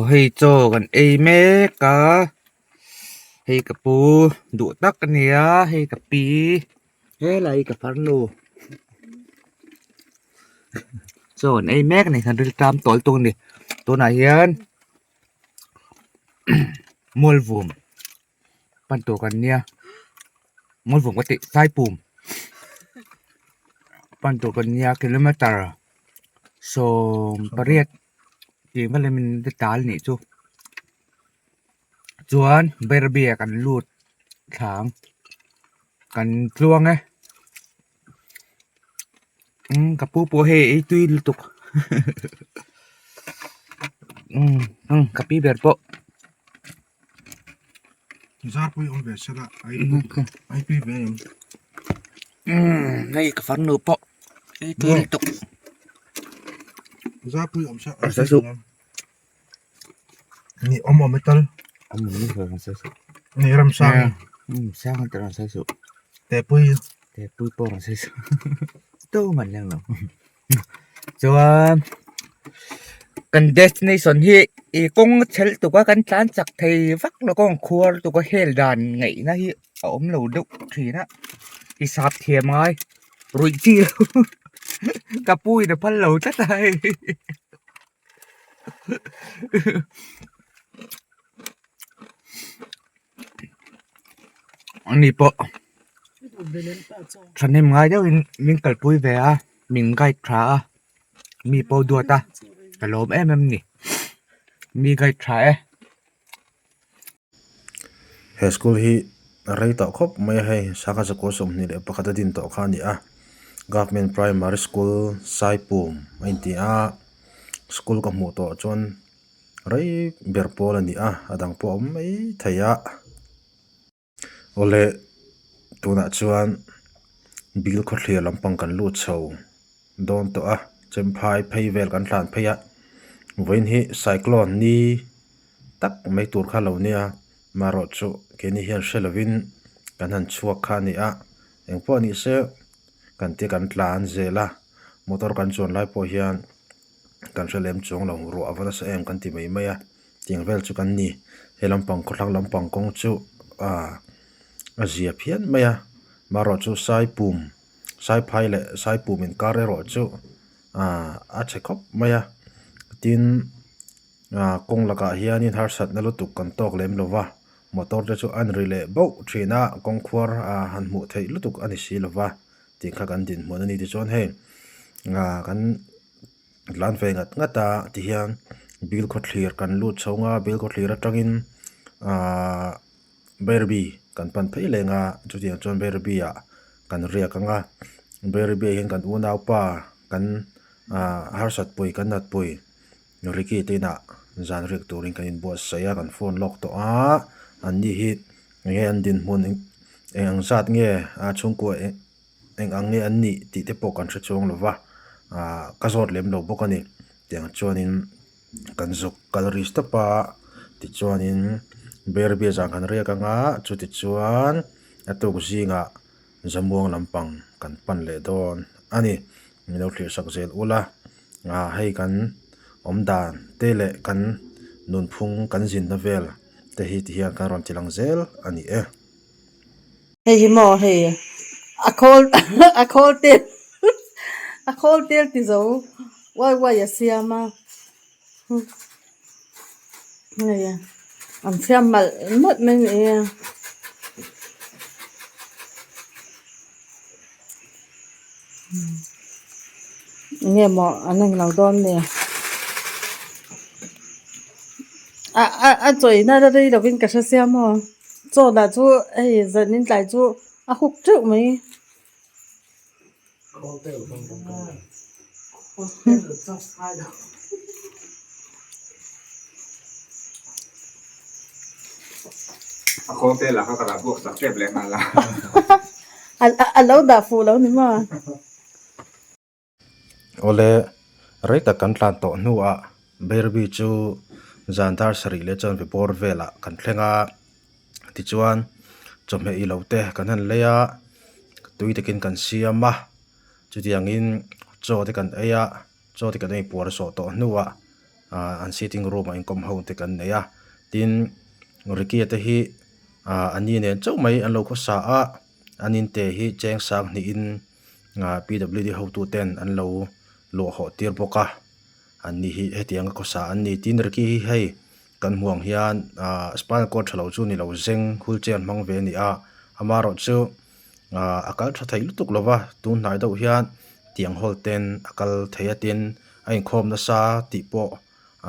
hei chaw kan ei mek a hei ka pu duh tak a nia hei ka pi helai ka farnu chaw an ei mek a ni kan riltam tawl tung a ni tunah hian mualvum pan tur kan nia mualvum ka tih saipum pan tur kan nia kilometer 80 tih vel in tal nih chu chuan berbi ah kan lut thlang kan tluang e umm ka pu pawh hei ei tui lutuk umm umm ka pi ber pawh. Zarpui awm ve sela ai tui ve em. Umm hei ka farnu pawh ei tui lutuk. Zarpui awm sela ai tui ve em. Ni awm awm e tal. Awm awm e tal sai suh. Ni ram sang. Umm sang te rawn sai suh. Tepui. Tepui pawh rawn sai suh. Tu man leng lo. Chuan kan destination hi ih kawng a chhelh tuk a kan tlan chak thei vak lo kawng khuar tuk a hel dan ngaihna hi a awm lo deuh thin a i sap thiam ngai ruih chi lo ka pu in a phal lo tlat a hei. Ani pawh thahnem ngai deuhin min kalpui ve a min guide tha a mi pawh duat a ka lawm em em a ni mi guide tha e. He school hi rei tawh khawp mai a hei sangha zakua 21 a din tawh kha a ni a government primary school Saipum a inti a school ka hmuh tawh chuan rei ber pawl a ni a a dang pawh a awm mai thei a awle tunah chuan bil khawthlir lampang kan lut chho dawn tawh a chemphai phei vel kan tlan phei a vawiin hi cyclone ni tak mai tur kha a lo nia marawh chu keini hian hre lovin kan han chhuak kha a ni a engpawh ni se kan ti kan tlan zel a motor kan chuan lai pawh hian kan hre lem chuang lo ruah a va nasa em kan ti mai mai a tiang vel chu kan ni he lampang khawthlang lampang kawng chu ah a zia phian mai a marawh chu saipum saiphai leh saipum inkar erawh chu ah a chhe khawp mai a tin ah kawng lakah hianin harsatna lutuk kan tawk lem lo va motor te chu an ri leh bauh thin a kawng khuar ah han hmuh theih lutuk a ni si lo va tih kha kan dinhmun a ni tichuan hei ah kan tlan ve ngat ngat a tihian bil khawthlir kan lut chho nga bil khawthlir atangin ahh Bairabi kan pan phei leng a chutiang chuan Bairabi ah kan riak ang a Bairabi ah hian kan unaupa kan ah harsat pui kan nat pui Ricky te inah zan riak turin kan inbuatsaih a kan phone lawk tawh a an ni hi enge an dinhmun eng ang zat nge a chhungkua eng ang nge an nih tih te pawh kan hre chuang lo va ah ka zawt lem lo bawk a ni tiang chuanin kan zuk kal ri step a tichuanin bear bia zan kan riak ang a chutichuan a tuk zingah zamuang lampang kan pan leh dawn a ni min lo thlir sak zel ula ah hei kan awm dan te leh kan nunphung kan zinna vel te hi ti hian kan rawn ti lang zel a ni e. Hei hi maw hei a khawl a khawl tel a khawl tel ti zo uai uai a siam a hei an siam malh malh mai a ni e. Enge maw an englo dawn ni a a a chawina la rei lovin ka hre sia maw chaw lah chu hei zanin tlai chu a huk teuh mai. A lo dah fuh lo ni maw? Awle, rei tak kan tlan tawh hnuah Bairabi chu zan dar sarih leh chuan vibawr velah kan thleng a, tichuan chawhmeh ilo te kan han lei a, tui takin kan siam a, chutiangin chaw te kan ei a, chaw te kan ei puar zawh tawh hnuah ah an sitting room ah inkawm ho te kan nei a tin Ricky a te hi ah a ni nen chauh mai an lo khawsa a an inte hi cheng sang hnihin ah P W D hotu ten an lo luah hawh tir bawk a an ni hi hetiang a khawsa an ni tin Ricky hi hei kan hmuh ang hian ah spinal cord tha lo chu ni lo zeng wheelchair hmang ve a ni a amaherawh chu ah a kal tha thei lutuk lo va tun hnai deuh hian tiang hawl ten a kal thei a tin a inkhawm nasa tih pawh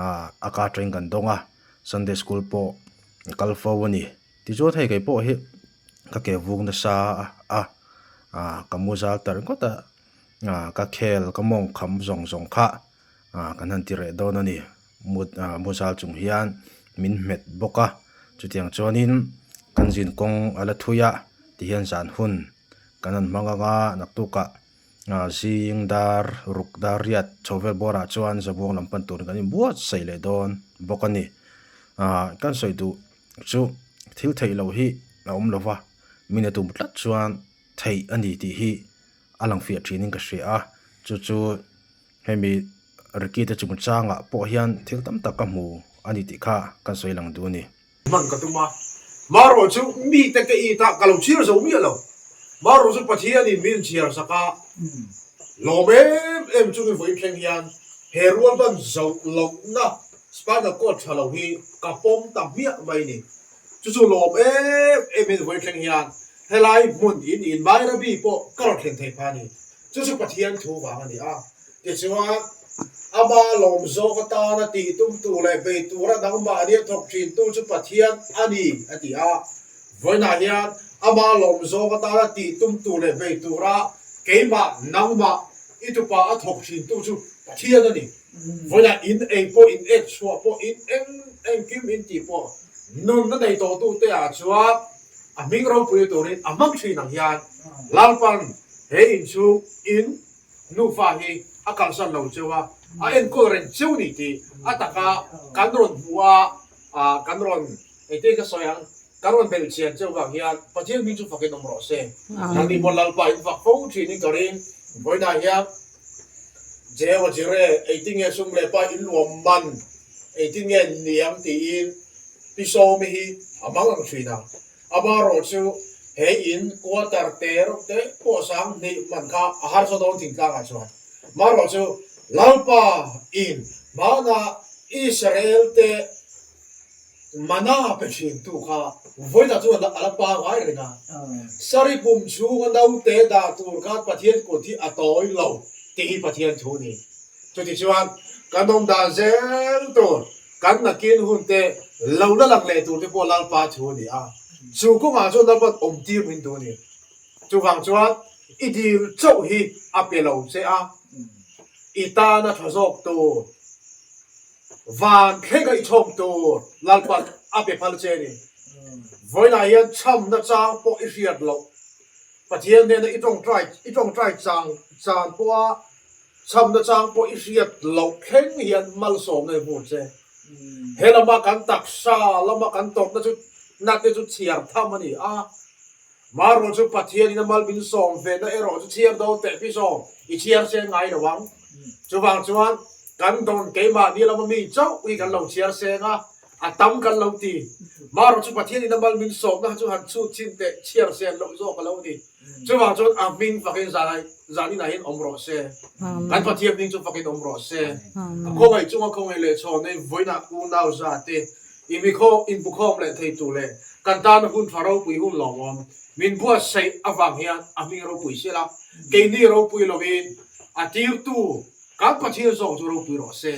ah a ka atangin kan dawng a sunday school pawh a kal fo a ni tichuan hei kei pawh hi ka ke vung nasa a ah ka mu zal ta ringawt a ah ka khel ka mawng kham zawng zawng kha ah kan han ti reh dawn a ni mut ah mu zal chung hian min hmet bawk a chutiang chuanin kan zin kawng a la thui a tihian zan hun kan han hmang ang a naktukah ah zing dar ruk dar riat chho vel bawrah chuan zabuang lam pan turin kan inbuatsaih leh dawn bawk a ni ah kan sawi duh chu thil theih loh hi a awm lo va mi na tum tlat chuan theih a ni tih hi a lang fiah thinin ka hria a chu chu hemi Ricky te chungchangah pawh hian thil tam tak ka hmu a ni tih kha kan sawi lang duh a ni. Hman ka tum a, marawh chu mite ka it a, ka lo chhiar zo miah lo. Marawh chu Pathianin min chhiar sak a, lawm em em chungin vawiin thleng hian he rualban zoh lohna spinal cord tha lo hi ka pawm ta hmiah mai ni. Chu chu lawm em em in vawiin thleng hian helai hmun in in Bairabi pawh ka rawn thlen thei pha a ni. Chu chu Pathian thu vang a ni a. Tichuan, ama lawm zawk atana tih tum tur leh bei tura nangmahni a thawk thin tu chu Pathian a ni, a ti a. Vawiinah hian ama lawm zawk atana tih tum tur leh bei tura keimah, nangmah, i tupa a thawk thin tu chu Pathian a ni. Vawiinah in ei pawh, in ek chhuah pawh, in eng engkim in tih pawh nunna nei tawhtute ah chuan a hming ropui turin a hmang thin ang hian Lalpan he inchhung in Nufa hi a kalsan lo cheu a, a enkawl reng cheu ni tih a taka kan rawn hmu a, kan rawn engtin ka sawi ang, kan rawn belh chian cheu vang hian Pathian hming chu fakin awm rawh se. Nangni pawh Lalpa in fak fo thin in ka ring. Vawiinah hian Jehovah Jireh engtin nge sum leh pa in luam man, engtin nge niang tiin Pi Sawmi hi a mang ang thin a. Amaherawh chu he in quarter te reuh te pawh sang hnih man kha a harsa dawn thingtlangah chuan. Amaherawh chu Lalpa in hmana Israel te mana pe thintu kha vawiinah chuan a la pangai reng a. Sari pum chhunga naute dah tur khan Pathian kut hi a tawi lo tih hi Pathian thu a ni. Chutichuan kan awm dan zel tur Kan nakin hun te lo la lang leh tur te pawh Lalpa thu a ni a, chu kawngah chuan Lalpa'n awm tir min duh a ni. Chuvang chuan i dil chauh hi a pe lo che a, i tana tha zawk tur, van thlenga i chhawm tur Lalpa'n a pe phal che a ni. Vawiinah hian chhamna chang pawh i hriat loh, Pathian hnena i tawngtai i tawngtai chang chan pawha Chhamna chang pawh i hriat loh thleng hian malsawmna i hmu che. He lama kan taksa lama kan tawrhna chu nate chu chhiar tham a ni a. Marawh chu Pathianin a mal min sawm vena erawh chu chhiar dawn teh pi sawm i chhiar seng ngai lo ang. Chuvang chuan kan dawn keimahni lama mi chauh hi kan lo chhiar seng a, a tam kan lo ti. Marawh chu Pathianin a mal min sawmna kha chu han chhut chhin teh chhiar sen loh zawk a lo ni. Chuvang chuan a hming fakin zanin ah hian awm rawh se. Kan Pathian hming chu fakin awm rawh se. A khawngaih chunga khawngaih leh chhawn ei vawiinah unau za te i mi khaw inbukhawm leh thei tur leh kan tana hun tha ropui hun lawmawm min buatsaih avang hian a hming ropui sela keini ropui lovin a tirtu kan Pathian zawk chu ropui rawh se.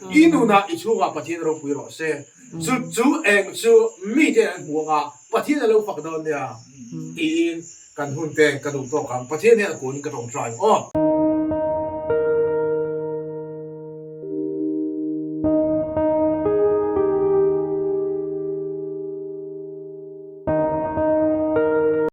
I nunah i chhungah Pathian ropui rawh se. Chu chu eng chu mite an hmu anga Pathian a lo fak dawn nia tiin kan hun te ka duh tawk ang. Pathian hian a kun in ka tawngtai ang aw.